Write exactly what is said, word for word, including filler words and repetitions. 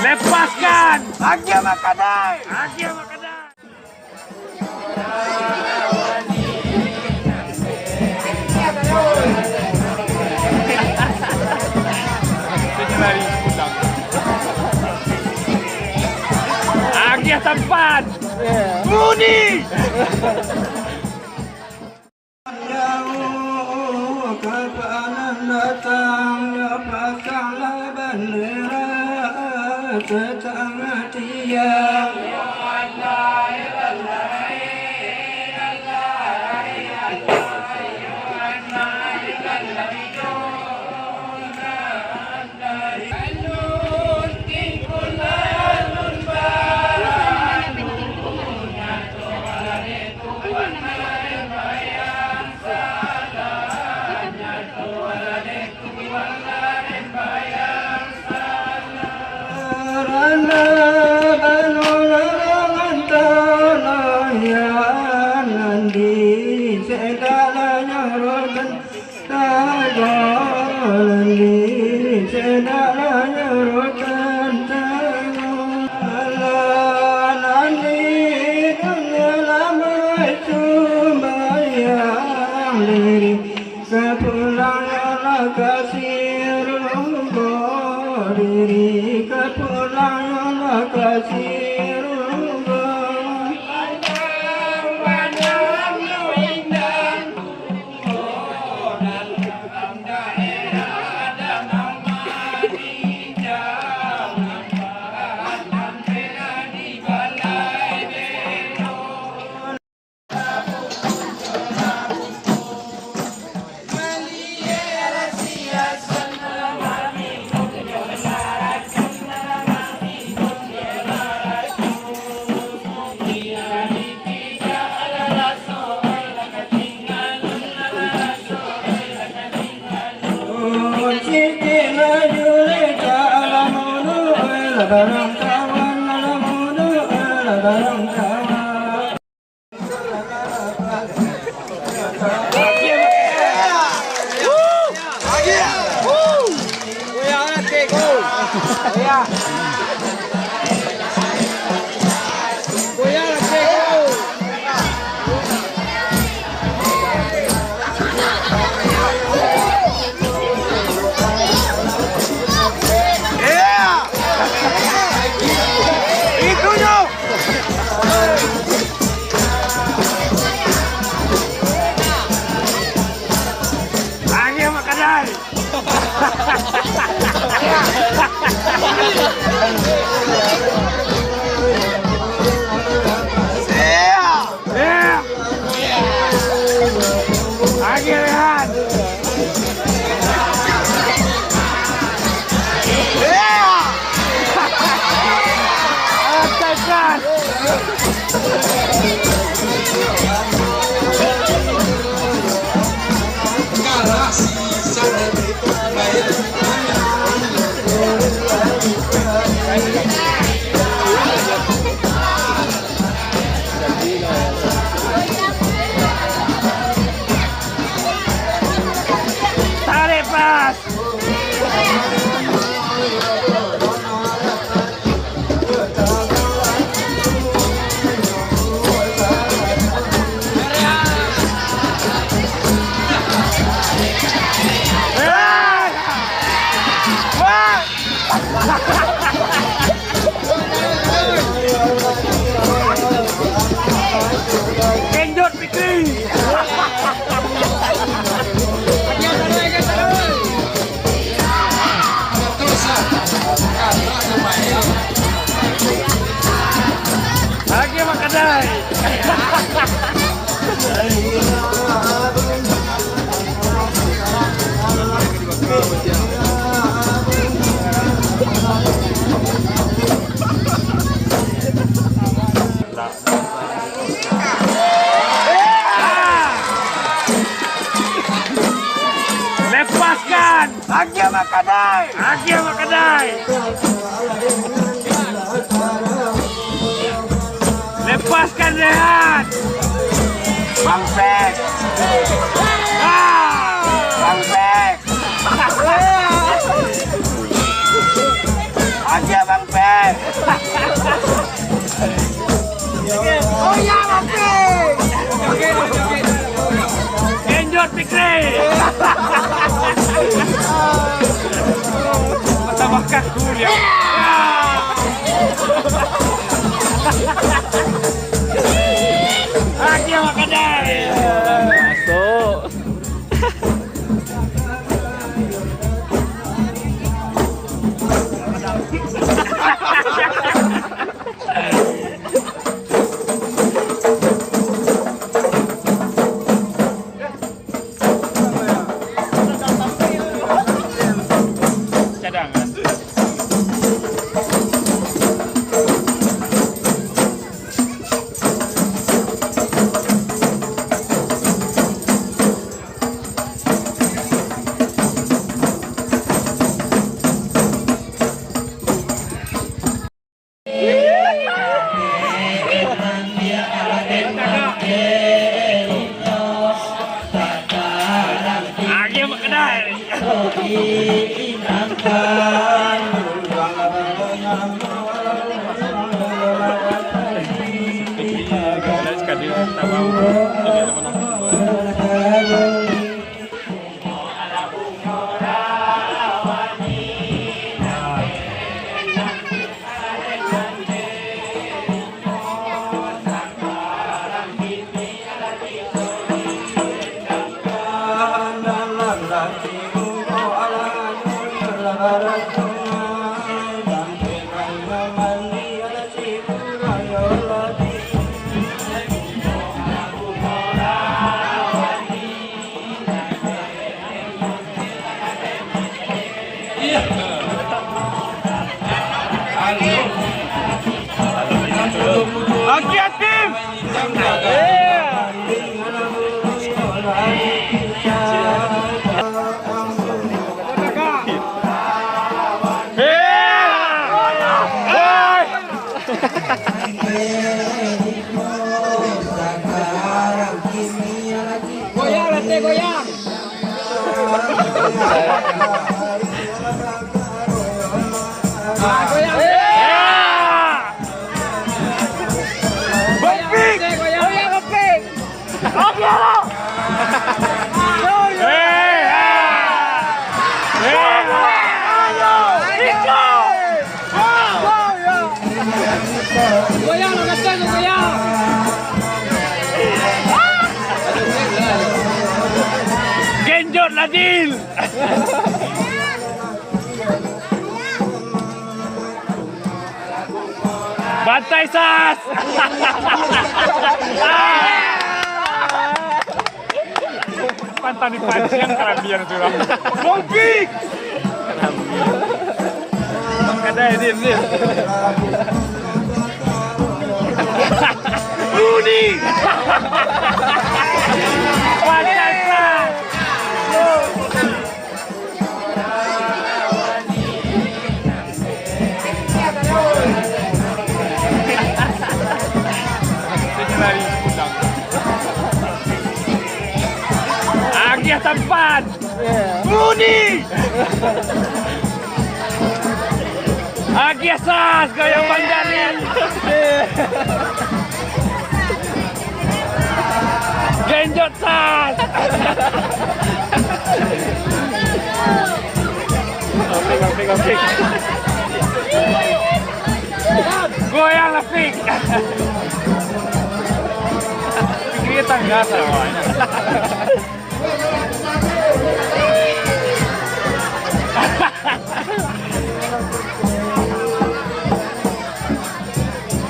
Lepaskan! Agiah makanan! Agiah makanan! Agiah tampan! Muni! Jauh kapanan datang, pasanglah bandera setangah tiang. Tagolan di sedalan rotan tagolan di dunia lamai sumbayang diri, kapulanganlah ka sirugo diri, kapulanganlah ka sirugo. Agiah makanan! Agiah, Rehan! Atakan! Tarik pas. Genjot Fikri. Lagi makanan. Lepaskan! Agiah makanan! Agiah makanan! Lepaskan Rehan! Bangsek! Ah! Fikri. Tambah kaku dia. Lagi makan deh. Masuk. Cadangan. Aki Atim. Goyang, latiah goyang. Ah, goyang. Goyang, latiah goyang. Goyang, latiah. Genjot lah, Dil. Bantai, Sas! Pantang dipancing karambian tu lah. Bongkik! Kadai, Din, Din. Buni! Bantai, Sas! Agiah tampan. Buni. Agiah, Sas, gaya bandar ni. Genjot, Sas. Oke, oke, oke. Goyang lah, Fik. Pikir tangga salah.